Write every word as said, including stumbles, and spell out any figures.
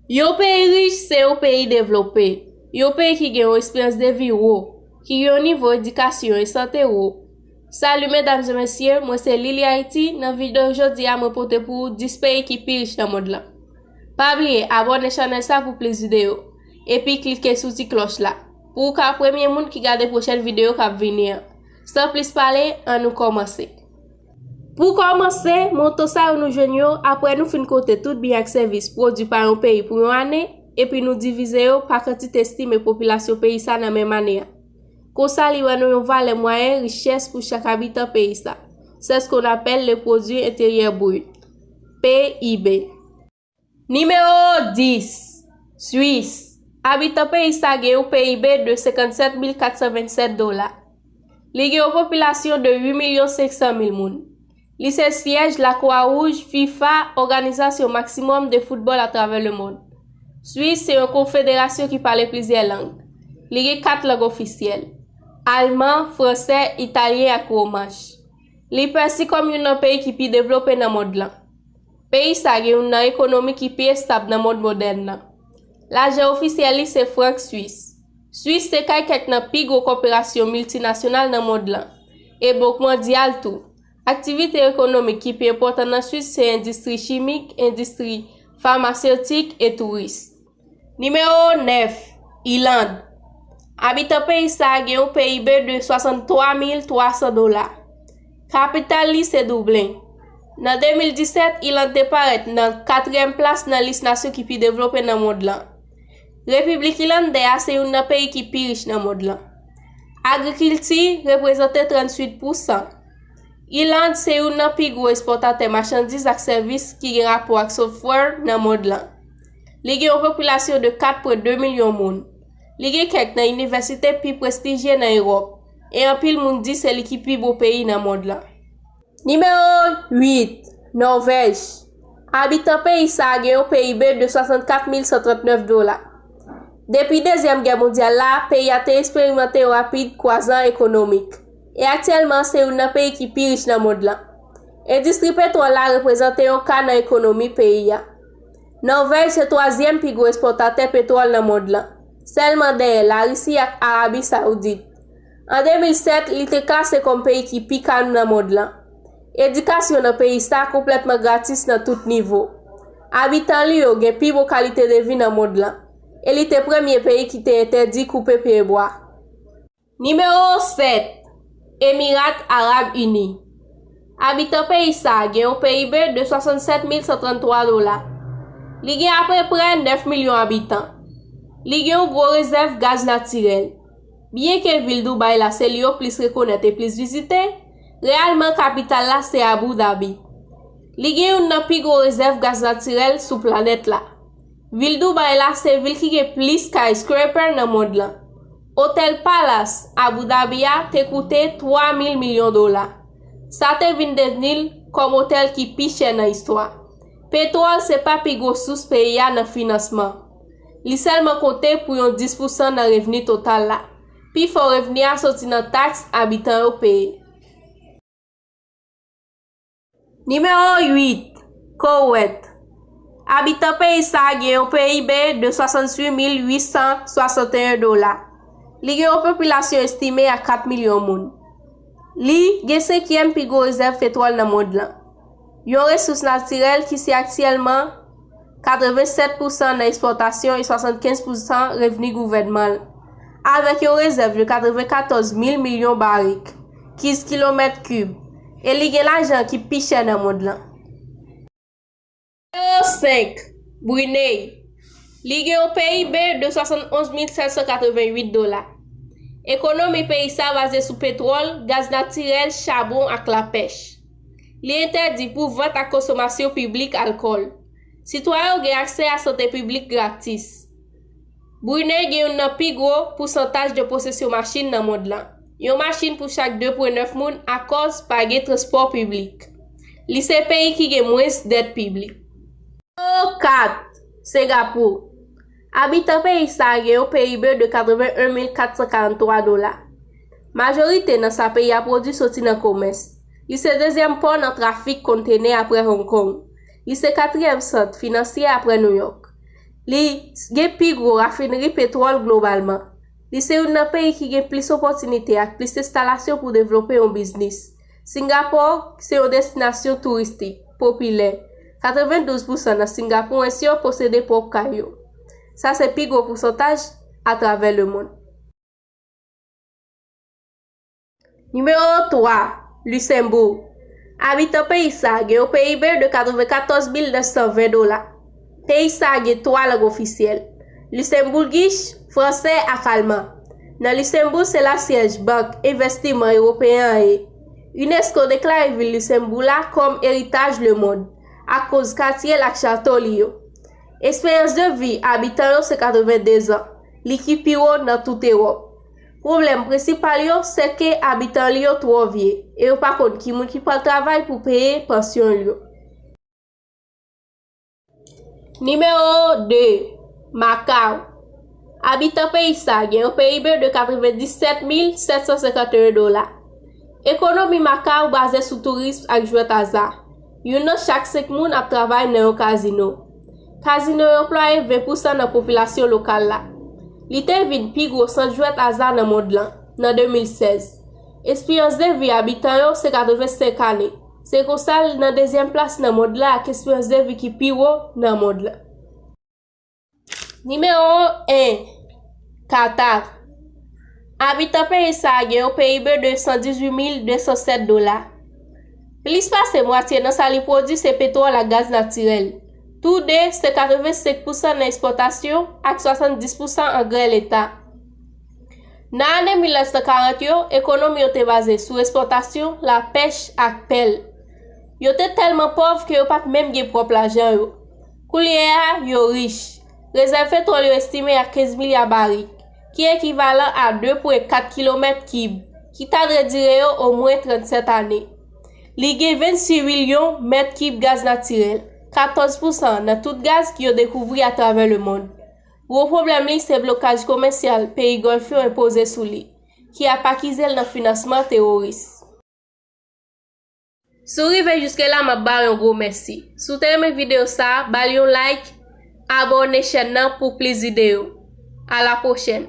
Yon peyi rich se yon peyi devlope. Yon peyi ki gen yon esperans de vi wo, ki gen yon nivo edikasyon e sante wo. Salut mesdames et messieurs, mwen se Lily Haïti. Nan videyo jodi a, mwen pote pou ou dis peyi ki pi rich nan mond lan. Pa bliye abòne chanèl sa pou plis videyo, epi klike sou ti klòch la pou w ka premye moun ki gade pwochèn videyo k ap vini an. San plis pale, ann nou kòmanse. Pou kòmanse, montan sa yo nou jwenn yo apre nou fin konte tout byen ak sèvis pwodui pa yon peyi pou yon ane, epi nou divize yo pa kantite estime popilasyon peyi sa nan menm ane a. Konsa, li ban nou yon valè mwayen richès pou chak abitan peyi sa. C'est ce qu'on appelle le produit intérieur brut, P I B. Nimewo dis, Swis. Abitan peyi sa gen yon P I B de senkannsèt mil katsan vennsèt dola. Li gen yon popilasyon de uit milyon senk san mil moun. Li se syèj Lakwa Wouj, FIFA, òganizasyon maksimòm de foutbòl atravè lemonn. Swis se yon konfederasyon ki pale plizyè lang. Li gen kat lang ofisyèl: alman, fransè, italyen ak womach. Li pèsi kòm youn nan peyi ki pi devlope nan mond lan. Peyi sa gen youn nan ekonomi ki pi estab nan mond modèn nan. Lajan ofisyèl li se frank swis. Swis se kay kèk nan pi gwo kòporasyon miltinasyonal nan mond lan, e bank mondyal tou. Aktivite ekonomik ki pi enpòtan nan Swis se endistri chimik, endistri famasewtik e touris. Nimewo nèf, Iland. Abitan peyi sa a gen yon P I B de swasanntwa mil twa san dola. Kapital li se Dublen. Nan de mil disèt, Iland te parèt nan katriyèm plas nan lis nasyon ki pi devlope nan mond lan. Repiblik Ilandè a se youn nan peyi ki pi rich nan mond lan. Agrikilti reprezante tranntuit pousan. Iland se youn nan pi gwo ekspòtatè machandiz ak sèvis ki gen rapò ak software nan mond lan. Li gen yon popilasyon de kat pwen de milyon moun. Li gen kèk nan inivèsite pi prestijye nan Ewòp, e anpil moun di se li ki pi bon peyi nan mond lan. Nimewo uit, Nòvèj. Abitan peyi sa a gen yon P I B de swasannkat mil san trannèf dola. Depi Dezyèm Gè Mondyal la, peyi a te eksperimante yon rapid kwazan ekonomik, e aktyèlman se youn nan peyi ki pi rich nan mond lan. Endistri petwòl la reprezante yon ka nan ekonomi peyi a. Nòvèj se twazyèm pi gwo ekspòtatè petwòl nan mond lan, sèlman dèyè Larisi ak Arabi Sawoudit. An de mil sèt, li te klase kòm peyi ki pi kalm nan mond lan. Edikasyon nan peyi sa konplètman gratis nan tout nivo. Abitan li yo gen pi bon kalite de vi nan mond lan, e li te premye peyi ki te entèdi koupe pyebwa. Nimewo sèt, Emirat Arab Ini. Abitan peyi sa a gen yon P I B de swasannsèt mil san tranntwa dola. Li gen apeprè nèf milyon abitan. Li gen yon gwo rezèv gaz natirèl. Byenke vil Dubai la se li yo plis rekonèt e plis vizite, reyèlman kapital la se Abu Dhabi. Li gen youn nan pi gwo rezèv gaz natirèl sou planèt la. Vil Dubai la se vil ki gen plis skyscraper nan mond lan. Otèl Palace Abu Dhabi a te koute twa mil milyon dola. Sa te vin devni l kòm otèl ki pi chè nan istwa. Petwòl se pa pi gwo sous peyi a nan finansman. Li sèlman konte pou yon dis pousan nan revni total la. Pifò revni a soti nan taks abitan yo peye. Nimewo uit, Kowet. Abitan peyi sa a gen yon P I B de swasanntuit mil uit san swasanteyen dola. Li gen yon popilasyon estime a kat milyon moun. Li gen senkyèm pi gwo rezèv petwòl nan mond lan. Yon resous natirèl ki se aktyèlman katrevensèt pousan nan ekspòtasyon e swasannkenz pousan revni gouvènman l, avèk yon rezèv de katrevenkatòz mil milyon barik, kenz kilomèt kib, e li gen lajan ki pi chè nan mond lan. Nimewo senk, Brunei. Li gen yon P I B de swasannonz mil sèt san katrevenuit dola. Ekonomi peyi sa a baze sou petwòl, gaz natirèl, chabon ak lapèch. Li entèdi pou vant ak konsomasyon piblik alkòl. Sitwayen yo gen aksè a sante piblik gratis. Brunei gen youn nan pi gwo pousantaj de posesyon machin nan mond lan. Yon machin pou chak de pwen nèf moun, akòz pa gen transpò piblik. Li se peyi ki gen mwens dèt piblik. Nimewo kat, Sengapou. Abitan peyi sa a gen yon P I B de katreven en mil kat san karanntwa dola. Majorite nan sa peyi a pwodui soti nan komès. Li se dezyèm pò nan trafik kontenè apre Hong Kong. Li se katriyèm sant finansye apre New York. Li gen pi gwo rafinri petwòl globalman. Li se youn nan peyi ki gen plis opòtinite ak plis enstalasyon pou devlope yon biznis. Singapò se yon destinasyon touristik popilè. Katrevendouz pousan nan Singapouwens yo posede pwòp kay yo. Sa se pi gwo pousantaj atravè lemonn. Nimewo twa, Lisenboug. Abitan peyi sa a gen yon P I B de katrevenkatòz mil nèf san ven dola. Peyi sa a gen twa lang ofisyèl, lisenboulgich, fransè ak alman. Nan Lisenboug se lasyèj Bank Envèstiman Ewopeyen an ye. Unesco deklare vil Lisenboug la kòm eritaj lemonn akoz katye l ak chato li yo. Esperyans de vi abitan yo se katrevenndezan, li ki pi wo nan tout Ewòp. Pwoblèm prensipal yo se ke abitan li yo twò vye e yo pa konn ki moun ki pral travay pou peye pansyon l yo. Nimewo de, Macau. Abitan peyi sa gen yon P I B de katrevendisèt mil sèt san senkanteyen dola. Ekonomi Macau baze sou tourism ak jwèt aza. Youn nan chak senk moun ap travay nan yon kazino. Kazino yo anplwaye ven pousan nan popilasyon lokal la. Li te vin pi gwo sant jwèt aza nan mond lan nan de mil sèz. Esperyans de vi abitan yo se katrevensenk ane. Se konsa l nan dezyèm plas nan mond la ak esperyans de vi ki pi wo nan mond la. Nimewo en, Katar. Abitan peyi sa a gen yon P I B de san dizuit mil de san sèt dola. Plis pase mwatye nan sa li pwodui se petwòl ak gaz natirèl. Tou de se katrevensenk pousan nan ekspòtasyon ak swasanndis pousan angrè leta. Nan ane mil nèf san karant yo, ekonomi yo te baze sou ekspòtasyon, lapèch ak pèl. Yo te tèlman pòv ke yo pa t menm gen pwòp lajan yo. Koulye a, yo rich. Rezèv petwòl yo estime a kenz milya barik, ki ekivalan a de pwen kat kilomèt kib, ki ta dwe dire yo omwen trannsèt ane. Li gen vennsis milyon mèt kib gaz natirèl, katòz pousan nan tout gaz ki yo dekouvri atravè lemonn. Gwo pwoblèm li se blokaj komèsyal peyi Gòlf yo enpoze sou li, ki ap akize l nan finansman teworis. Si w rive jiske la, m ap ba w yon gwo mèsi. Si w te renmen videyo sa a, ba l yon like, abòne chèn nan pou plis videyo. A la pwochèn!